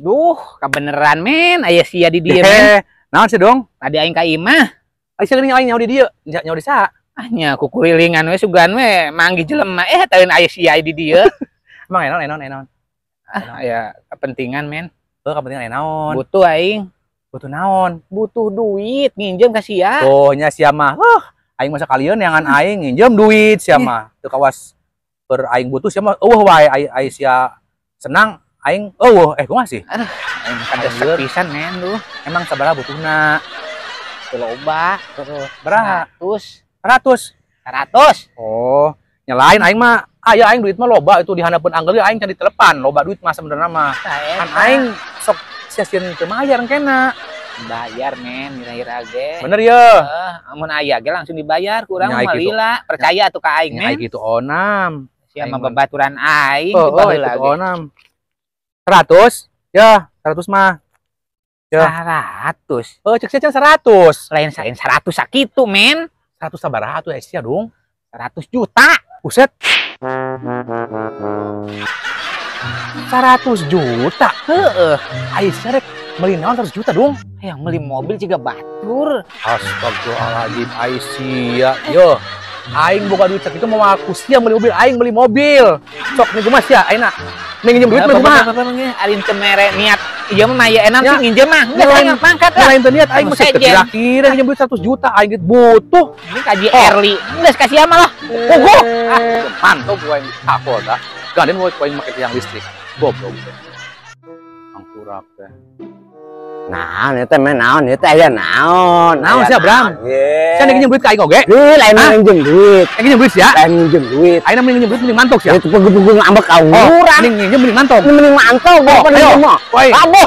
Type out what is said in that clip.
Duh, kabeneran men, aya sia di dieu men. Naon sih dong? Tadi aing ka imah. Ai sia geuning aing nyaho di dieu, nyaho di saha? Ah nya kukurilingan we sugan we manggih jelema teueun aya sia di dieu. Emang enon enon enon. Ah aya kepentingan men. Heuh, kepentingan naon? Butuh aing. Butuh naon? Butuh duit nginjem ka sia. Oh nya sia mah. Heuh, aing mah sakalian neangan aing nginjem duit sia mah. Teu kawas ber aing butuh sia mah eueuh wae aing sia senang aing eueuh kumaha sih? Aduh, aing kadesek pisan men duh. Emang sabaraha butuhna? Teu loba. Heeh. Baraha? 100. 100. 100. Oh, nyalain aing mah. Aya aing duit mah loba itu di handapeun anggeur aing can ditelepan loba duit mah sebenarnya mah. Kan aing sok sia-sia teu mayar engkena. Bayar men ira-ira ge. Bener ye. Heeh, amun aya ge langsung dibayar kurang mah lila. Percaya atuh ka aing men. Nya kitu onam. Sia mah babaturan aing oh, baheula ge. Onam. 100? Ya, 100 mah. Ya. 100. Oh, cek sia 100. Lain 100 sakitu men. 100 sabaraha atuh sia dong? 100 juta. Buset. 100 juta. Heeh. Ai sia rek meuli naon 100 juta dong? Yang meuli mobil juga batur. Astagfirullahaladzim, ai sia. Yo, aing boga duit sakitu mau aku sia meuli mobil, aing meuli mobil. Sok nih kumaha sia ayeuna? Nginjem duit mah kumaha? Ari teu mere niat ieu mah aya enak sih nginjem mah. Geus aing pangkat lah. Lain teu niat aing mah kira-kira nginjem duit 100 juta aing duit butuh. Ini kaji Erli. Geus kasih mah lah. Puguh. Ah, mantap gua aing takol dah. Ganden gua aing make tiang listrik. Goblok teh. Angkurak teh. Naon eta mah naon eta aya naon. Naon sia Bram? Sia nginjem duit ka aing oge? Heuh, lain nginjem duit. Aing nginjem duit sia? Lain nginjem duit. Aing mending nginjem duit mending mantok sia. Itu puguh-puguh ngambek ka urang. Mending nginjem mending mantok. Mending mantok daripada nginjem mah. Woi. Kaboh.